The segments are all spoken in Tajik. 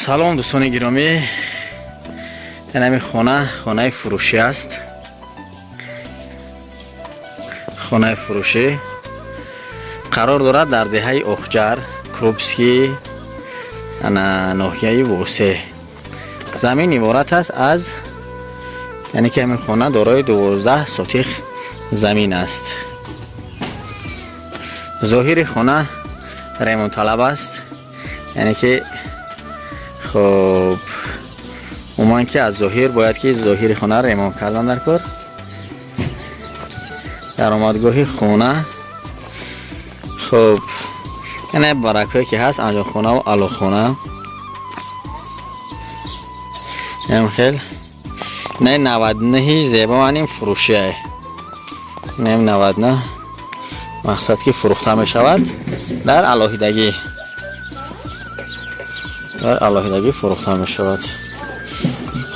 Салом, дӯстони гиромӣ. Ин хона хонаи фурӯшӣ аст. Хонаи фурӯшӣ қарор дорад дар деҳаи Охҷар, Крупский, ноҳияи Восе. Замин иборат аст аз, яъне ки ҳамин хона дорои 12 сотих замин аст. Зоҳири хона ремонтталаб аст, яъне ки хуб, умуман ки аз зоҳир бояд ки зоҳири хона ремонт кардан дар кор. Даромадгоҳи хона, хуб, яъне баракҳое ки ҳаст, анҷомхонаву алохона хел. Не, 99-и зебо маним фурӯшие. Нем 99, мақсад ки фурӯхта мешавад дар алоҳидагӣ, дар алоҳидагӣ фурӯхта мешавад.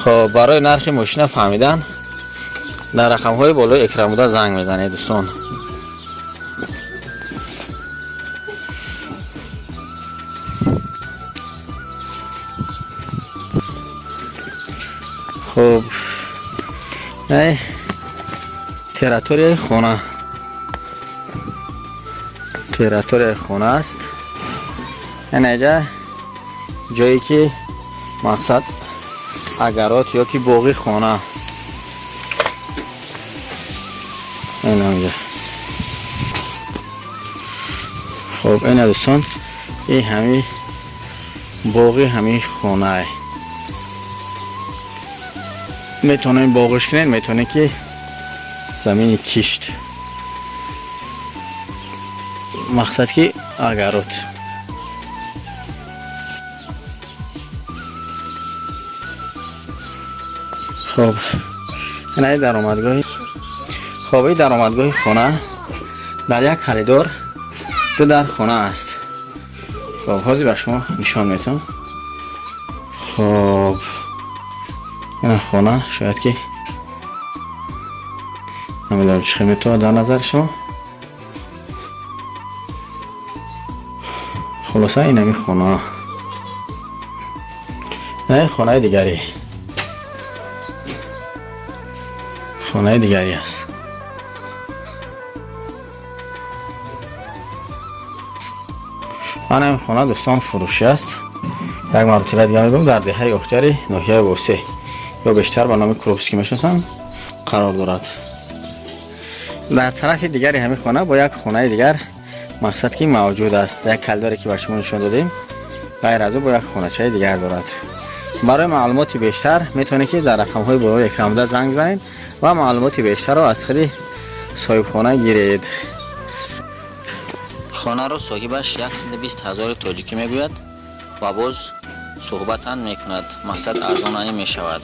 Хоб, барои нархи мошина фаҳмидан дар рақамҳои болои экран буда занг мезанед, дӯстон. Хуб, территорияи хона, территорияи хона аст. Янаҷа ҷое ки мақсад агарот ё ки боғи хона инамҷа. Хуб, ина дӯстон, ин ҳами боғи ҳами хонае. Метавонем боғиш кунед, метавонед ки замини кишт, мақсад ки агарот. Хуб, инаи даромадгоҳи, хоб, и даромадгоҳи хона дар як коридор ду дар хона аст. Хоб, ҳозир ба шумо нишон метавам. Хоб, ина хона шояд ки намедонам чӣ хел метавонад дар назари шумо. Хулоса, инами хона, ин хонаи дигарӣ, хонаи дигарӣ аст. Ман ин хона, дӯстон, фурӯшӣ аст. Як маротиба дига мегӯям, дар деҳаи Охҷари ноҳияи Восе ё бештар ба номи Крупский мешиносанд қарор дорад. Дар тарафи дигари ҳамин хона бо як хонаи дигар, мақсад ки мавҷуд аст. Як калидоре ки ба шумо нишон додем, ғайр аз ӯ бо як хоначаи дигар дорад. Барои маълумоти бештар метавонед ки дар рақамҳои болои экран буда занг занед ва маълумоти бештарро аз худи соҳибхона гиред. Хонаро соҳибаш 120 ҳазори тоҷикӣ мегӯяд ва боз суҳбатан мекунад, мақсад арзонанӣ мешавад.